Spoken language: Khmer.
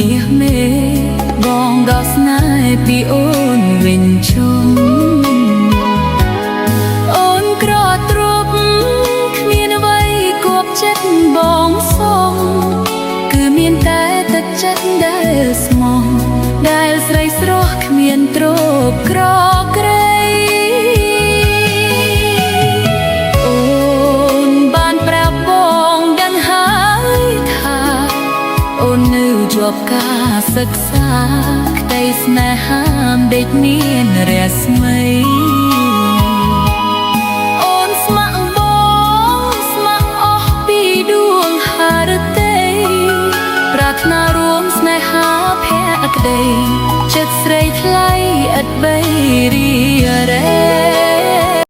មាសមេបងដោះស្នេហ៍ពីអូនវិញជុំអូនក្រទ្របគ្មានអ្វីគួបចិត្តបងសុំគឺមានតែទឹកចិត្តដែលស្មោះដែលស្រីស្រស់គ្មានទ្របក្រក្រៃអូនបានប្រាប់បងដឹងហើយថា អូននៅជាប់ការសិក្សាក្តីស្នេហាដេកមានរស្មីអូនស្ម័គ្របងស្ម័គ្រអស់ពីដួងហឫទ័យប្រាថ្នារួមស្នេហាភក្តីចិត្តស្រីថ្លៃឥតបីរារែ